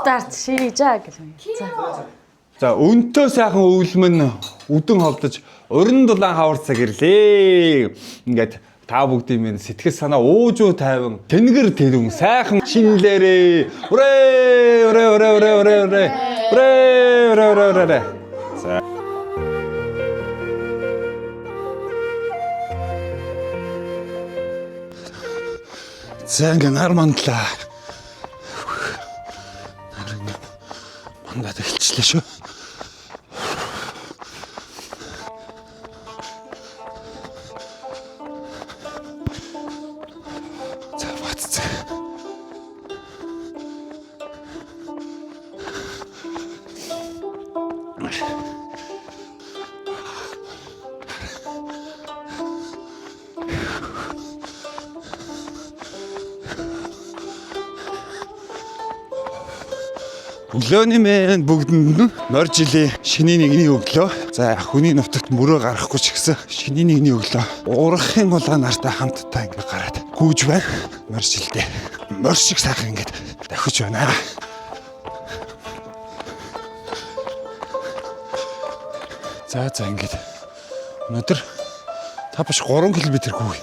Старт 시작 гэх юм. За. За өнтөө сайхан өвлмөн үдэн холдож уран дулаан хавар цаг ирлээ. Ингээд та бүгдийн минь сэтгэл санаа уужуу тайван тэнгэр тэрүүн сайхан шинэлээрээ. Үрээ үрээ үрээ үрээ үрээ үрээ. Үрээ үрээ үрээ үрээ. За. За ингээ нар мандлаа. Нар ингээ мандаад эхэлчихлээ шүү. За баццаа. Өглөөний мэнд бүгдэнд нь морь жилийн шинийн нэгний өглөө. За хүний нутагт мөрөө гарахгүй ч гэсэн шинийн нэгний өглөө уурахын улаан нартай хамтдаа ингэ гараад гүйж байна. Морь жилдээ морь шиг сайхан ингэ давхиж байна. За за ингээд өнөөдөр та биш 3 км гүйе.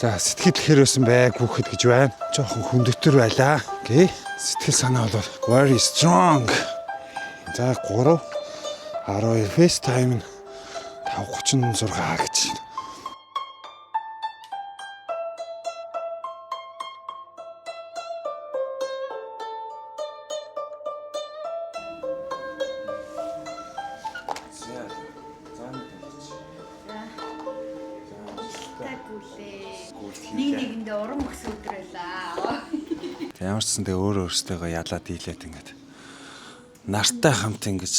За сэтгэл хэр байсан бэ гүхэд гэж байна. Жохон хүндөтөр байлаа. Окей. Сэтгэл санаа бол very strong. За 3 12 face time нь 5:36 гэж. Нэг нэгэндээ урам өгсөн өдөр байлаа. Ямар ч сан тэгээ өөрөө өөрсдөө ялаад дийлээд ингээд нартай хамт ингэж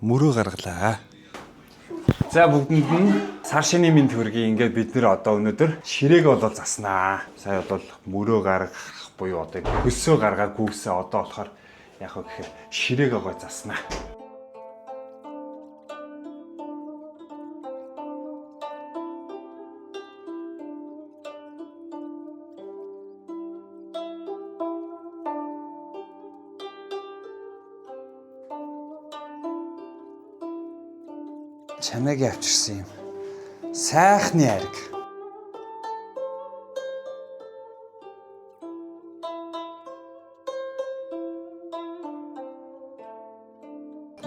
мөрөө гаргалаа. За бүгдэнд нь сар шинийн мэнд төргий. Ингээд бид нэр одоо өнөөдөр ширээг болол заснаа. Сая бол мөрөө гаргах буюу одоо хөлсөө гаргаа гүгсээ одоо болохоор яг хөө гэхээр ширээг огоо заснаа. Чамайг авчирсан юм. Сайхны ариг.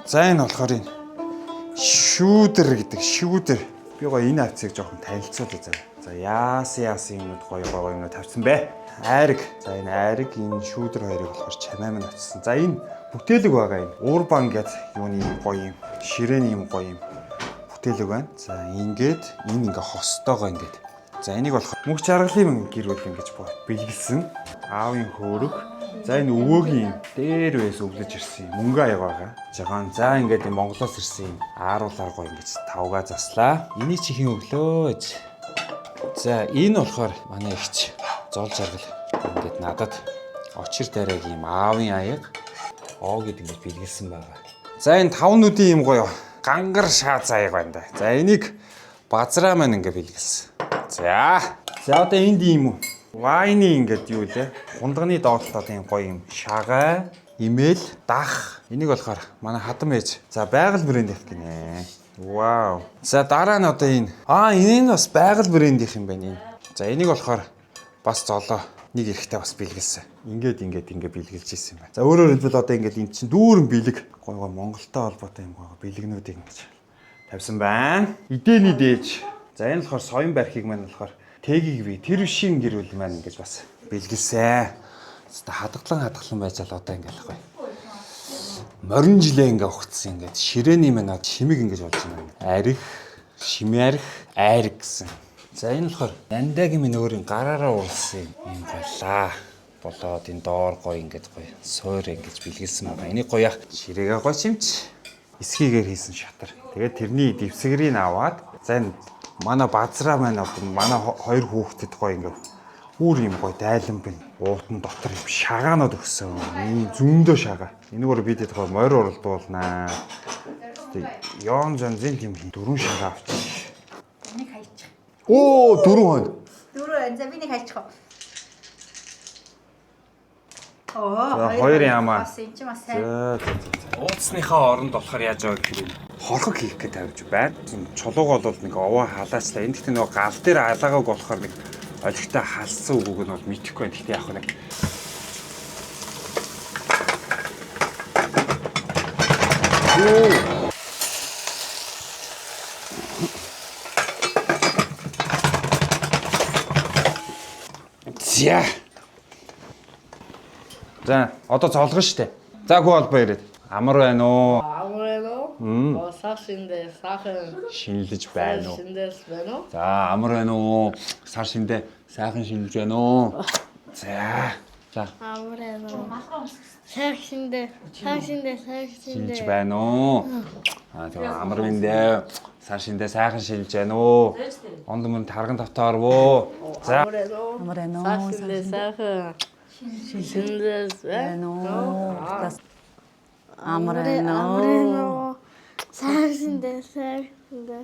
За энэ болохоор энэ шүүдэр гэдэг шүүдэр. Би гоё энэ авцыг жоохон танилцуулъя заа. За яасан яасан юмнууд гоё гоё юмнууд тавьсан бэ? Айраг. За энэ айраг, энэ шүүдэр хоёрыг болохоор чамай минь авчирсан. За энэ бүтээлэг байгаа юм. Урбан гэд юуны юм гоё юм. Ширээний юм гоё юм. Бүтээлэг байна. За ингээд энэ ингээ хостойгоо ингээд. За энийг болохоор мөнх жаргалын мөн гэр бүл ингэж бэлгэлсэн. Аавын хөөрөг. За энэ өвөөгийн юм дээр байс өвлөж ирсэн юм. Мөнгө аяг байгаа. Жагаан за ингээд энэ Монголоос ирсэн юм. Ааруулаар гоё ингэж тавгаа заслаа. Энийг чи хин өглөө гэж. За энэ болохоор манай эгч зол жаргал ингээд надад очир дайраг юм аавын аяг оо гэд ингэж бэлгэлсэн байгаа. За энэ тав нүдийн юм гоё гангар шаа заяг байна да. За энийг базраа маань ингэ бэлгэлсэн. За. За одоо энд юм уу? Вайны ингээд юу лээ? Хундганы доотлолт одоо юм гоё юм шагай, имэл, дах. Энийг болохоор манай хадам ээж. За байгаль брэндийнх гинэ. Вау. За дараа нь одоо энэ. Аа энэ нь бас байгаль брэндийнх юм байна энэ. За энийг болохоор бас золоо нэг эрэхтэй бас бэлгэлсэн. Ингээд ингээд ингээд бэлгэлж ирсэн юм байна. За өөрөөр хэлбэл одоо ингээд эн чинь дүүрэн бэлэг гой гой Монголтой холбоотой юм гой гой бэлгнүүдийг ингэж тавьсан байна. Идэний дээж. За энэ болохоор соён бархийг маань болохоор тэгийг би тэр бишийн гэр бүл маань ингэж бас бэлгэлсэн. Хэвээ хадгалан хадгалан байж л одоо ингээд л гоё. Морин жилээ ингээ ухцсан ингээд ширээний маань од шимэг ингэж болж байна. Арих, шимээрх, айрг гэсэн. За энэ болохоор нандагийн минь өөрийн гараараа уулсан юм голлаа. Болоод энэ доор гоё ингэж гоё суур ингэж бэлгэлсэн байгаа. Энийг гоё яах ширээгээ гоё шимч эсхийгээр хийсэн шатар. Тэгээд тэрний дэвсгэрийг аваад за энэ манай базраа маань одоо манай хоёр хүүхдэд гоё ингээ үүр юм гоё дайлан бин уутан дотор юм шагаанууд өгсөн. Ийм зөндөө шагаа. Энэгээр бид хэд гоё морь уралдуулнаа. Тэгээд ёон занзын тийм дөрвөн шагаа авчих. Нэг хайчих. Оо дөрвөн хонь. Дөрөв за би нэг хайчих. За хоёр ямаа. Бас энэ ч бас сайн. За за за. Ууцсныхаа оронд болохоор яаж байгаа гэхээр энэ хорхог хийх гэж тавьж байна. Чулууг бол нэг овоо халаачлаа. Энд гэхдээ нөгөө гал дээр алаагааг болохоор нэг олигтой халсан үгүйг нь бол мэдэхгүй байна. Гэхдээ яг нэг За. За, одоо золгоно штэ. За хүү холбоо ирээд. Амар байна уу? Амар байна уу? Сар шиндээ сайхан Шинэлж байна уу? шиндээс байна уу? За, амар байна уу? Сар шиндээ сайхан шинэлж байна уу? За. За, Амар байна уу? Сайхан шиндээ, сайхан шиндээ, сайхан шинэлж шиндээ. байна уу? Аа, тэгээ амар минь дээ. Сар шиндээ сайхан шинэлж байна уу? Онд мөн тарган тавтаа орвоо. За, Амар байна уу? Амар байна Сар уу? шиндээ сайхан шиндээс Байна байна уу? Бас Амар байна Амар уу? байна уу? Сайхан шиндээ, сайхан шиндээ.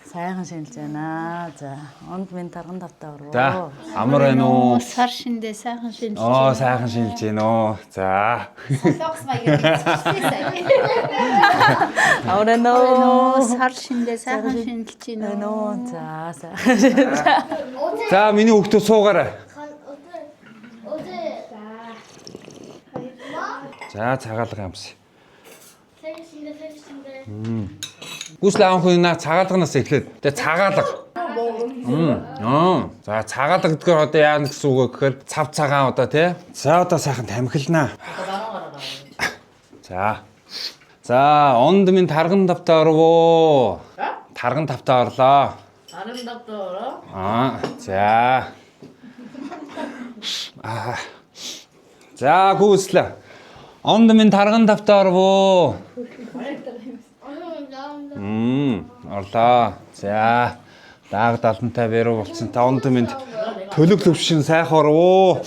Сайхан шинэлж байна. За, онд минь тарган тавтаа орвоо. за, амар байна уу? Сар шиндээ сайхан шинж. Оо, сайхан шинэлж байна уу? За. Солонгос маягаар хэлчихсэн сая. Амар байна уу? Сар шиндээ сайхан шинжилж Байна байна. уу? За, сайхан шинэлж. За, миний хүүхдүүд суугаарай. 어제 За, цагаалга амс. сайхан шиндээ, сайхан шиндээ. Гүсэл аав хүн наа цагаалганаас эхлээд. Тэгээ цагаалга. Аа. За цагаалга гэдгээр одоо яана гэсэн үг вэ гэхээр цав цагаан одоо тий. За одоо сайхан тамхилнаа. За. За онд минь тарган тавтаа орвоо. Тарган тавтаа орлоо. Аримдавтаа ороо. Аа за. Аа. За гүслээ. Онд минь тарган тавтаа орвоо. Орлоо. За. Дааг далантай бэрүү болцсон та онд минь төлөг төвшин сайхан орвоо.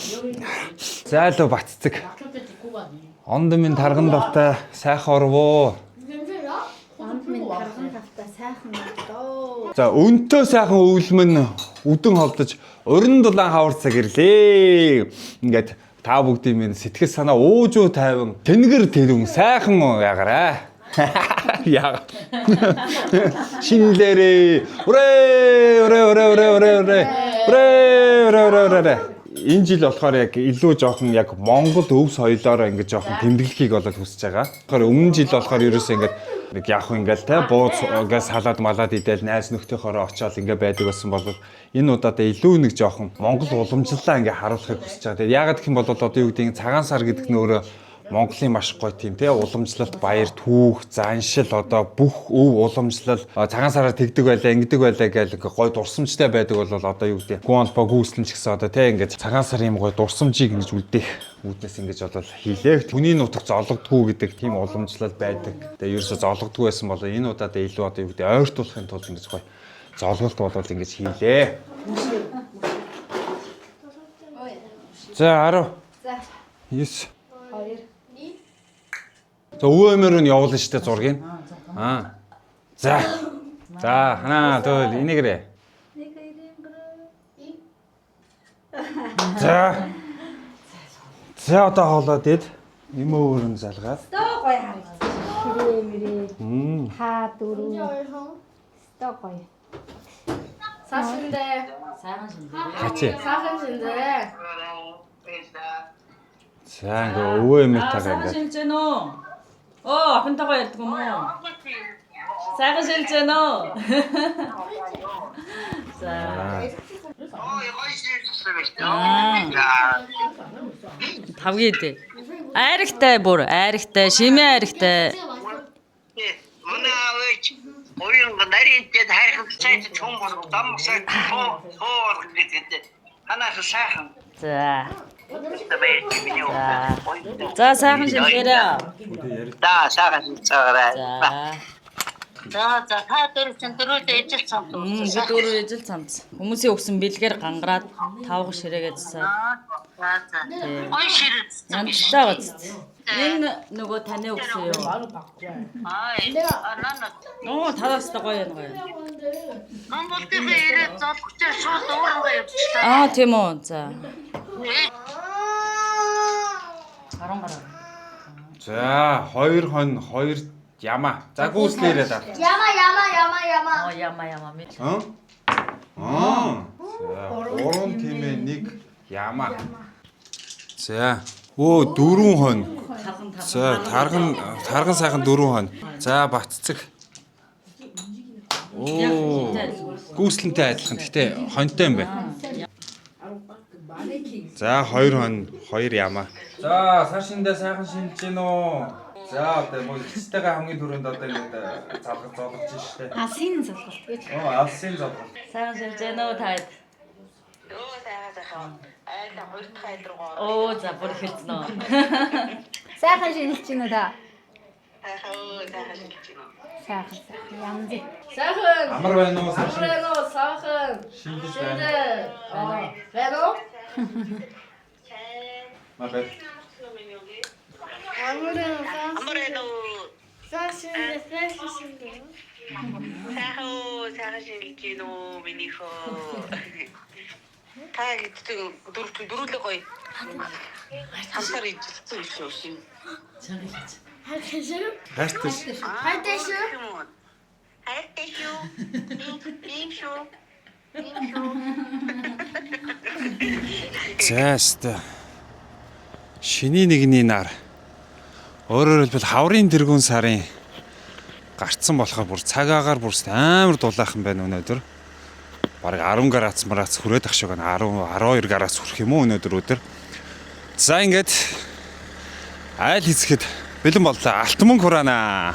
За л баццэг. Онд минь тарган давтай сайхан орвоо. Онд минь тарган тавтаа сайхан боллоо. За өнтөө сайхан өвлмөн үдэн холдож уран дулаан хавар цаг ирлээ. Ингээд та бүгдийн минь сэтгэл санаа уужуу тайван тэнгэр тэрүн сайхан ягараа. Яа. Шинлээрээ. Үрээ үрээ үрээ үрээ үрээ үрээ. Үрээ үрээ үрээ үрээ. Энэ жил болохоор яг илүү жоохон яг Монгол өв соёлоороо ингэж жоохон тэмдэглэхийг бол хүсэж байгаа. Тэгэхээр өмнө жил болохоор ерөөсөө ингээд нэг яг хөө ингээл те бууз ингээд салаад малаад идэл найз нөхдөөхөөрөө очиод ингээд байдаг байсан бол энэ удаадаа илүү нэг жоохон Монгол уламжлалаа ингээд харуулахыг хүсэж байгаа. Тэгээд яагаад гэх юм бол одоо юу гэдгийг цагаан сар гэдэг нь өөрөө Монголын маш гоё тийм те уламжлалт баяр түүх заншил одоо бүх өв уламжлал цагаан сараар тэгдэг байлаа ингэдэг байлаа гэл ингээ гоё дурсамжтай байдаг бол одоо юу гэдэг гүн холбоо гүйцлэн ч гэсэн одоо те ингээ цагаан сарын юм гоё дурсамжийг ингэж үлдээх үүднээс ингэж бол хилээх хүний нутаг зологдгүй гэдэг тийм уламжлал байдаг. Тэгээ ерөөсө зологдгүй байсан бол энэ удаад илүү одоо юу гэдэг ойртуулахын тулд ингэж гоё золголт болвол ингэж хийлээ. За 10 За. 9 За өвөө эмээр нь явуулна штэ зургийг. Аа. За. За ханаа төл энийгэрээ. За. За одоо хоолоод ид. Эм өвөр нь залгаад. Тоо гоё харагдсан. Ширээ мэрээ. Та дөрөв. Тоо гоё. Сар шиндээ Сайхан шинэлж. Хачи. сайхан шиндээ. За ингээ өвөө эмээтэйгээ Сайхан ингээ. шинэлж байна уу? Оо, охинтойгоо ярьдаг юм уу? Сайхан шинэлж байна уу? За. Тавгийн идэ. Айрагтай бүр, айрагтай, шимээ айрагтай. Манай аав ээж уян нарийн дэд хайрхан цайт чум бол дам сай тоо тоо гэдэг. Танаас сайхан. За. Миний За сайхан шинэлээрэй. Да сайхан цаагаарай. За. За за та дөрөв чин дөрөвдөө ижил цамц. Би дөрөв ижил цамц. Хүмүүсийн өгсөн бэлгээр гангараад тавга ширээгээ засаад. За за. Гой ширээ. Янзтай гоц. Энэ нөгөө таны өгсөн юу? Аа анаа Оо, талаас та гоё юм гоё. Монголын ирээд золгочоо шууд уургаа явчихлаа. Аа, тийм үү. За. 10 гаруй. За, 2 хон 2 ямаа. За гүйцлээрээ даа. Яма яма яма яма. Оо яма яма ми. Аа? Аа. За, 3 тимээ 1 ямаа. За, өө 4 хон. Тарган тарган. За, тарган тарган сайхан 4 хон. За, батцэг. Оо. Гүйцлэнтэй адилхан. Гэтэ хонтой юм байна. За, 2 хон 2 ямаа. За, сар шиндээ сайхан шинж гин үү? За, одоо мөн ихтэйгээ хамгийн түрүүнд одоо ингэж залгаж золгож штэ. Алсын залгалт гэж. Оо, алсын золгол. Сайхан шилж гэнэ үү таад? Өө сайхан сайхан. Айл хоёр дахь айл руу ороо. Оо за бүр эхэлсэн үү. Сайхан шинэлж байна уу та? Сайхан өө сайхан шилж байна. Сайхан сайхан. Ямзи. Сайхан. Амар байна уу сар шин? Амар уу сайхан. Шинжиж байна. Шинэ. Байна уу? Мабэ. Амар Амар байна уу? сайхан сайхан шинэ. Сайхан өө сайхан шилж байна уу минийхөө. Та гэдэг дөрөв дөрүлээ гоё. Хамтаар ижилсэн шүү шин. Чангалж. Хайртай шүү. Хайртай шүү. Хайртай шүү. Хайртай шүү. Тийм шүү. Тийм шүү. За өстой. Шиний нэгний нар. Өөрөөр хэлбэл хаврын тэргүүн сарын гарцсан болохоор бүр цаг агаар бүр амар дулаахан байна өнөөдөр. Бараг 10 градус марац хүрээд ах шиг байна. 10 12 градус хүрэх юм уу өнөөдөр өдөр. За ингээд айл хэсгэд бэлэн боллоо. Алт мөнгө хураанаа.